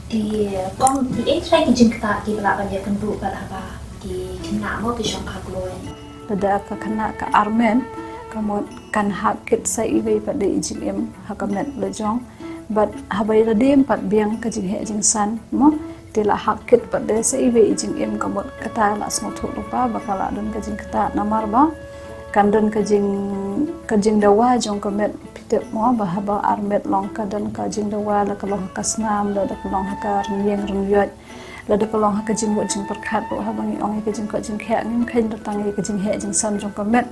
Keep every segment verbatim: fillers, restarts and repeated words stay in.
Te kong, te ei trai ki jingktah kiba lah ban ïakynduh bad haba ki khynnah mo ki shongkha kloi? Lada ka khynnah ka armet, ka mut kan hap kit sa iwei pat de i jingim ha ka met la jong. Bad haba ïa la dem pat biang ka jingheh jingsan mo, te la hap kit pat de sa iwei i jingim, ka mut kata la sngewthuh lypa ba ka la don ka jingktah namar ba kan don ka jing, ka jingdawa jong ka met. Phi tip mo ba haba armet long ka don ka jingdawa, la ka long ha ka snam, la ka long ha ka rynïeng rynïoit, la ka long ha ka jingmut jingpyrkhat ruh. Haba ngi ong ïa ka jingkoit jingkhiah ngim kheiñ ruh tang ïa ka jingheh jingsan jong ka met,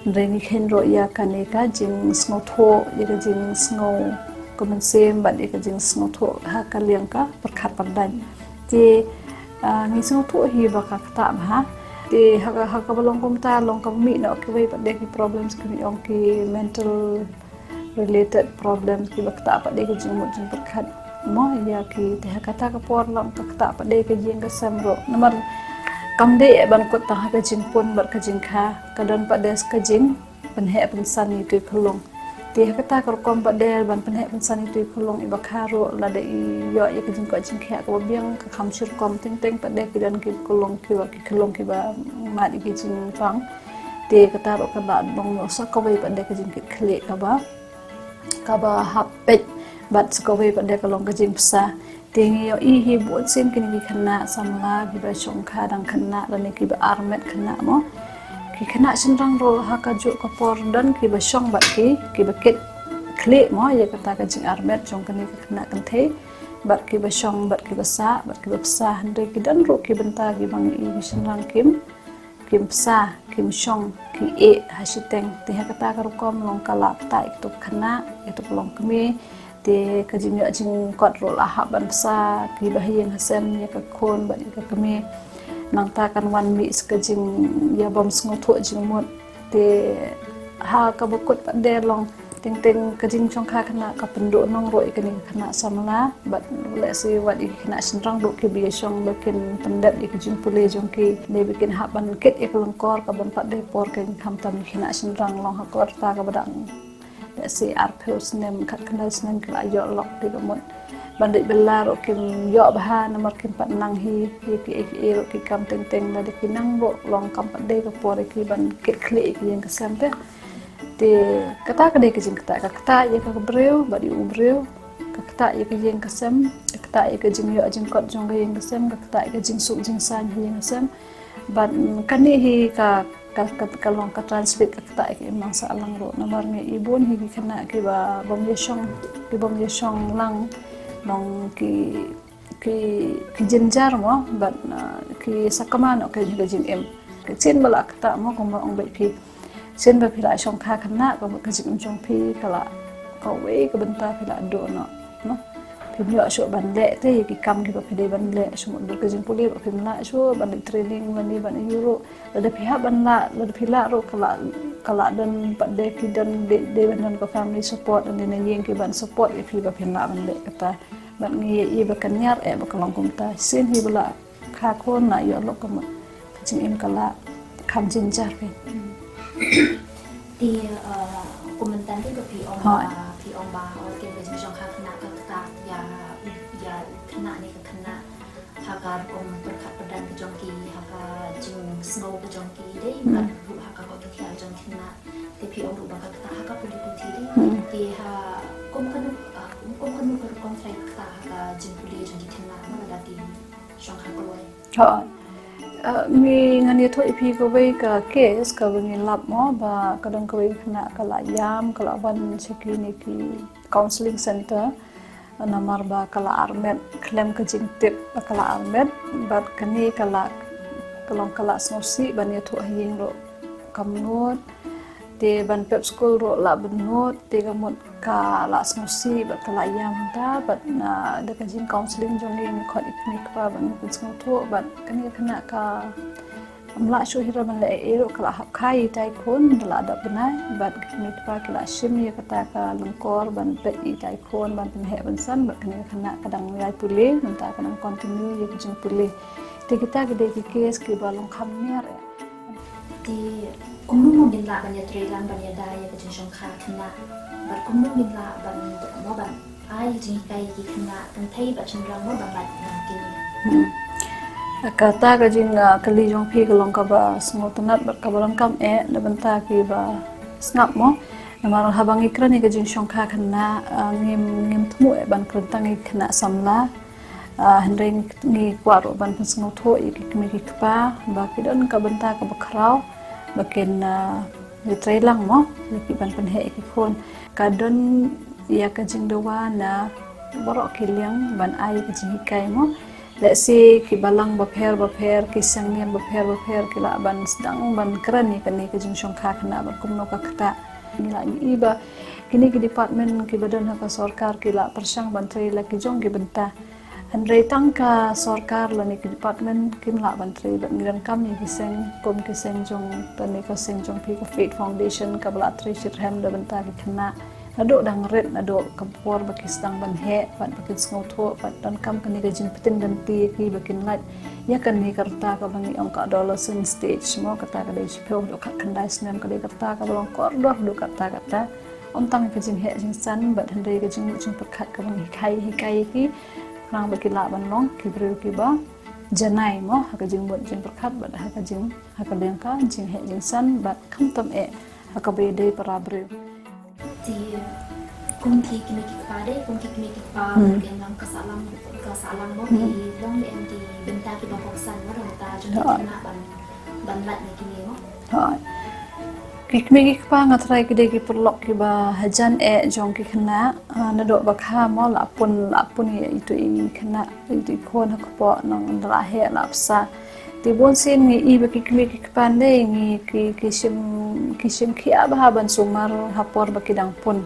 hynrei ngi kheiñ ruh ïa kane ka jingsngewthuh, ïa ka jingsngew ka mynsiem bad ïa ka jingsngewthuh ha ka liang ka pyrkhat pyrdaiñ. Te ah, ngi sngewthuh hi ba ka ktah bha. Te ha ka, ha kaba long kumta long kaba mih noh kiwei pat de ki problems kiba ngi ong ki mental related problems kiba ktah pat de ka jingmut jingpyrkhat mo ïa ki. Te ha kata ka por long ka ktah pat de ka ïing ka sem ruh namar kam dei ban kut tang ha ka jingpun bad ka jingkha, ka don pat de ka jing pynheh pynsan ïa ki khyllung. Te ha kata ka rukom pat de ban pynheh pynsan ïa ki khyllung, iba kha ruh lada i ïoh ïa ka jingkoit jingkhiah kaba biang, ka kham shi rukom. Teng teng pat de ki don ki khyllung kiba, ki khyllung kiba mad ïa ki jingpang. Te kata ruh ka lah long sa kawei pat de ka jingkitkhlieh kaba, kaba hap peit bad sa kawei pat de ka long ka jingpynsah. Te ngi ïohi hi bun sien kine ki khynnah samla kiba shongkha dang khynnah lane kiba armet khynnah mo. Ki khynnah shynrang ruh ha kajuh ka por don kiba shong bad ki, kiba kit khlieh mo ïa kata ka jingarmet jong kine ki khynnah kynthei. Bad kiba shong bad kiba sah bad kiba pynsah, hynrei ki don ruh ki bynta kiba ngi ïohi ki shynrang kim kim pynsah, kim shong, ki ïeh ha shiteng. Te ha kata ka rukom long ka la ktah ïa kito ki khynnah, ïa kito ki long kmie. Te ka jingïoh jingkot ruh la hap ban pynsah, kiba ha ïing ha sem ïa ka khun bad ïa ka kmie. Nangta kan wan mih sa ka jingïabym sngewthuh jingmut. Te ha kaba kut pat de long teng teng ka jingshongkha khynnah ka pynduhnong ruh ïa kine ki khynnah samla bad lehse wat ïa ki khynnah shynrang ruh kiba ïashong ba kin pyndep ïa ka jingpule jong ki, ne ba kin hap ban kit ïa ka lyngkor kaban pat de por. Khamtam ki khynnah shynrang long ha ka rta kaba dang lehse arphew snem, khatkhyndai snem ki la ïoh lok, te ka mut ban leit bylla ruh kim ïoh bha namar kim pat nang hi ïa kiei kiei ruh ki kam teng teng, lada ki nang ruh long kam pat de ka por ïa ki ban kit khlieh ïa ka ïing ka sem te. Te kata ka dei ka jingktah, ka ktah ïa ka briew bad ïa u briew, ka ktah ïa ka ïing ka sem, ka ktah ïa ka jingïoh jingkot jong ka ïing ka sem, ka ktah ïa ka jingsuk jingsaiñ ha ïing ka sem. Bad mm, kane hi ka, ka, ka, ka long ka transmit ka ktah ïa ka imlang sahlang ruh namar ngi i bun hi ki khynnah kiba bym ïashong, ki bym ïashong lang, long ki ki, ki jynjar mo, bad, uh, ki sakma noh ka, ka jingim. Sien ba la ktah mo, kumba ong bad phi, sien ba phi la shongkha khynnah, ka, ka jingim jong phi ka la, kawei ka bynta phi la duh noh, no. Phim ïoh shuh ban leh te ïa ki kam kiba phi dei ban leh, shu mut ka jingpule ba phim lah shuh ban leit training lane ban ïuh ruh. Lada phi hap ban lah, lada phi lah ruh ka la, ka la don pat de ki don de, de ban don ka family support lane na ïing ki ban support ïa phi ba phin lah ban leh kata. Bad ngi ïohi ba ka niar eh ba ka long kumta. Sien hi ba la kha khun, la ïoh lok ka mut ka jingim ka la kham jynjar phi. Te, uh, kumta te ba phi ong ba, phi ong ba, oh, te ka jingshongkha khynnah ka ktah ïa, ïa khynnah ne ka khynnah ha ka rukom pyrkhat pyrdan ka jong ki, ha ka jingsngew ka jong ki dei, bad ruh ha ka kot ka khiah ka jong ki khynnah. Te phi ong ruh ba ka ktah ha ka pule puthi dei. Te ha kum kano, ah, kum kano ka rukom trai ka ktah ha ka jingpule jong ki khynnah, ma lada ki shongkha kloi. Ha. Ah, ngi, ngan ïathuh ïa phi kawei ka case kaba ngi lap mo, ba ka don kawei ka khynnah ka la ïam, ka la wan sha kine ki counselling center. Namar ba ka la armet khlem ka jingtip ba ka la armet, bad kane ka la, ka long ka la sngewsih ban ïathuh ha ïing ruh kam nud, te ban pep skul ruh la bynnud, te ka mut ka la sngewsih bad ka la ïam hangta, bad na da ka jing counselling jong ngi ngi khot ïa ki kmie ki kpa ban pynsngewthuh, bad kane ka khynnah ka Ym lah shuh hi ruh ban leh ei ei ruh, ka la hap kha ïa itai khun da la dap bnai, bad ki kmie ki kpa ki la shim ïa kata ka lyngkor ban peit ïa itai khun ban pynheh pynsan, bad kane ka khynnah ka dang ïai pule, mynta ka dang continue ïa ka jingpule. Te kita ki dei ki case kiba long kham niar eh. Te kumno ngin lah ban ïatreilang ban ïada ïa ka jingshongkha khynnah, bad kumno ngin lah ban, mo ban Ai jinghikai ki khynnah kynthei bad shynrang mo ban lait na kine. Hmm. Kata ka jing, ah, kylli jong phi ka long kaba sngewtynnat bad kaba donkam eh na bynta kiba sngap mo. Namar haba ngi kren ïa ka jingshongkha khynnah, ah, ngim, ngim thmu eh ban kren tang ïa ki khynnah samla. Ah, hynrei ngi, ngi kwah ruh ban pynsngewthuh ïa ki kmie ki kpa ba ki don ka bynta kaba khraw ba kin, ah, ïatrei lang mo, ïa ki ban pynheh ïa ki khun. Ka don ïa ka jingdawa na baroh ki liang ban ai ïa ka jinghikai mo. Lehse ki balang bapher bapher, ki seng niam bapher bapher ki lah ban sdang ban kren ïa kane ka jingshongkha khynnah bad kumno ka ktah. Ngi lah ngi i ba kine ki department kiba don ha ka sorkar ki lah pyrshang ban trei la ki jong ki bynta. Hynrei tang ka sorkar lane ki department kim lah ban trei bad ngi donkam ïa ki seng kum ki seng jong, tang ka seng jong phi ka Faith Foundation kaba lah trei shitrhem da bynta ki khynnah. Naduh dang rit, naduh ka por ba ki sdang ban heh bad ba kin sngewthuh bad donkam kane ka jingpyntip lynti ïa ki ba kin lait ïa kane ka rta kaba ngi ong ka adolescent stage mo, kata ka dei shiphew haduh khatkhyndai snem, ka dei ka rta kaba long kordor haduh katta katta. Ym tang ka jingheh jingsan bad hynrei ka jingmut jingpyrkhat kaba ngi hikai, hikai ïa ki, khnang ba ki lah ban long ki briew kiba janai mo, ha ka jingmut jingpyrkhat bad ha ka jing, ha ka liang ka jingheh jingsan bad khamtam eh ha kaba ïadei para briew. Te kum ki kmie ki kpa de, kum ki kmie ki kpa, hmm, ki nang ka sahlang, ka sahlang mo, hmm, ki long em ki bynta kiba kongsan mo, da bynta jong ki, ha, khynnah ban, ban lait na kine mo. Ha. Ki kmie ki kpa nga tharai ki dei ki paralok kiba hajan eh jong ki khynnah, ah, naduh ba kha mo la pun, la pun ïa itu i khynnah, itu i khun ha kpoh, nang da la heh la bsa. Te bun sien ngi i ba ki kmie ki kpa ne ngi ki, ki shim, ki shim khia bha ban sumar ha por ba ki dang pun.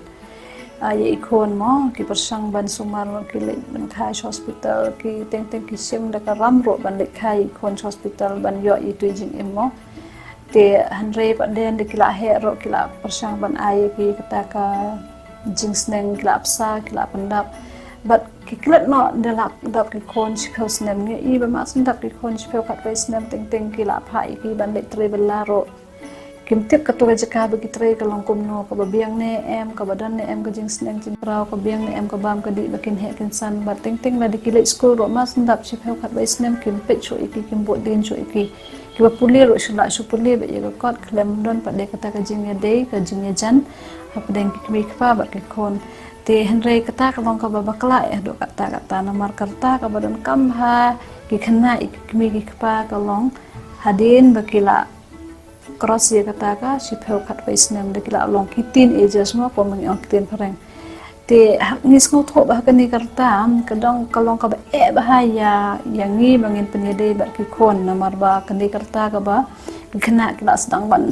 Ah, ïa i khun mo, ki pyrshang ban sumar, ki leit ban kha sha hospital, ki teng teng ki shim da ka ram ruh ban leit kha ïa i khun sha hospital ban ïoh ïa itu i jingim mo. Te hynrei pat de ynda ki la heh ruh ki la pyrshang ban ai ïa ki kata ka jingsneng, ki la bsa, ki la pyndap. Bad ki klet noh ynda la dap ki khun shiphew snem, ngi i ba mar shen dap ki khun shiphew khatwei snem teng teng ki la phah ïa ki ban leit trei bylla ruh. Kim tip katu ka jaka ba ki trei ka long kumno, kaba biang ne em, kaba don ne em ka jingsneng jingkraw, ka biang ne em ka bam ka dih ba kin heh kin san. Bad teng teng lada ki leit skul ruh mar shen dap shiphew khatwei snem kim peit shuh ïa ki, kim bud dien shuh ïa ki. Kiba pule ruh shu lah shu pule beit ïa ka kot, khlem don pat de kata ka jingïadei, ka jingïajan hapdeng ki kmie ki kpa bad ki khun. Te hynrei kata ka long kaba bakla eh haduh katta katta, namar ka rta kaba donkam ha ki khynnah ïa ki kmie ki kpa ka long hadien ba ki la cross ïa kata ka shiphew khatwei snem, da ki la long ki teenagers mo, kum ba ngi ong ki ktien phareng. Te ha, ngi sngewthuh ba ha kane ka rta ka dang ka long kaba eh bha ïa, ïa ngi ba ngin pynïadei bad ki khun, namar ba kane ka rta kaba ki khynnah ki la sdang ban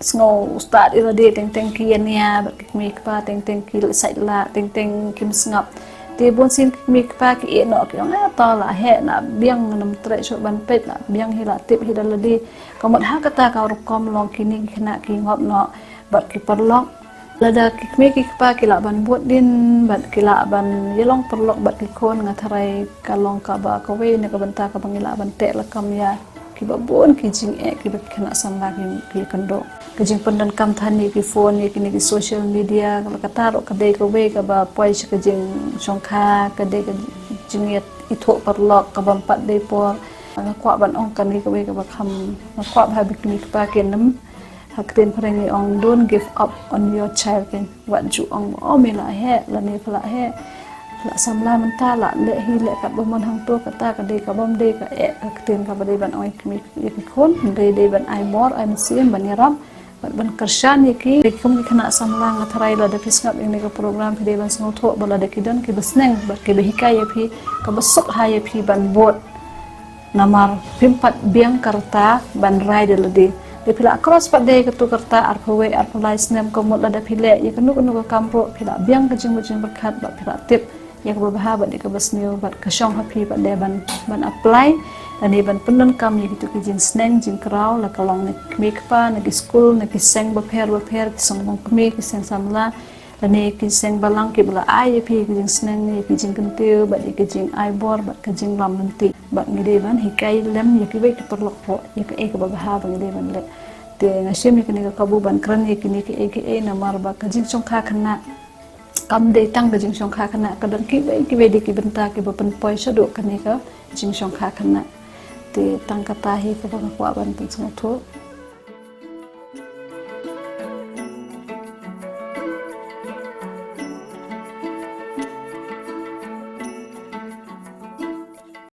sngewstad ïa lade, teng teng ki ïania bad ki kmie ki kpa, teng teng ki sait lah, teng teng kim sngap. Te bun sien ki kmie ki kpa ki ïeh noh, ki ong, eh, to la heh, la biang, ngam treh shuh ban peit, la biang hi, la tip hi da lade. Ka mut ha kata ka rukom long kine ki khynnah ki ngop noh bad ki paralok. Lada ki kmie ki kpa ki lah ban bud dien bad ki lah ban ïalong paralok bad ki khun, nga tharai ka long kaba kawei na ka bynta kaba ngi lah ban teh lakam ïa kiba bun ki jingeh kiba ki khynnah samla ki, ki kynduh. Ka jingpyndonkam than ïa ki phone, ïa kine ki social media, kaba kata ruh ka dei kawei kaba poi sha ka jingshongkha, ka dei ka jingïeit ithuh paralok kaba ym pat dei por. Nga kwah ban ong kane kawei kaba kham, nga kwah ba ha ba ki kmie ki kpa kin nym, ha ktien phareng ngi ong, don't give up on your child, kan. Wat ju ong, oh, me la heh, lane pha la heh, la samla mynta, la leh hi leh katba mon hangto, kata ka dei ka bym dei ka eh ka ktien kaba dei ban ong ïa ki kmie ïa ki khun. Dei, dei ban ai bor, ai mynsiem ban ïarap bad ban kyrshan ïa ki. Kum ki khynnah samla, nga tharai lada phi sngap ïa kane ka program phi dei ban sngewthuh ba lada ki don kiba sneng bad kiba hikai ïa phi, kaba suk ha ïa phi ban bud. Namar phim pat biang ka rta ban rai da lade. Lada phi la cross pat de katu ka rta, arphew wei, arphew lai snem, ka mut lada phi leh ïa kano kano ka kam ruh phi la biang ka jingmut jingpyrkhat bad phi la tip ïa kaba bha bad ïa kaba sniew, bad ka shong ha phi pat de ban, ban apply lane ban pyndonkam ïa kitu ki jingsneng jingkraw, la ka long na ki kmie ki kpa, na ki skul, na ki seng bapher bapher, ki seng longkmie, ki seng samla, lane ki seng balang kiba la ai ïa phi ïa ki jingsneng, ïa ki jingkyntiew bad ïa ki jingai bor bad ka jinglam lynti. Bad ngi dei ban hikai lem ïa kiwei ki paralok ruh ïa kaei kaba bha ba ngi dei ban leh. Te nga shim ïa kane ka kabu ban kren ïa kine kiei kiei namar ba ka jingshongkha khynnah Kam dei tang ka jingshongkha khynnah, ka don kiwei kiwei de ki bynta kiba pynpoi shaduh kane ka jingshongkha khynnah. Te tang kata hi kaba nga kwah ban pynsngewthuh.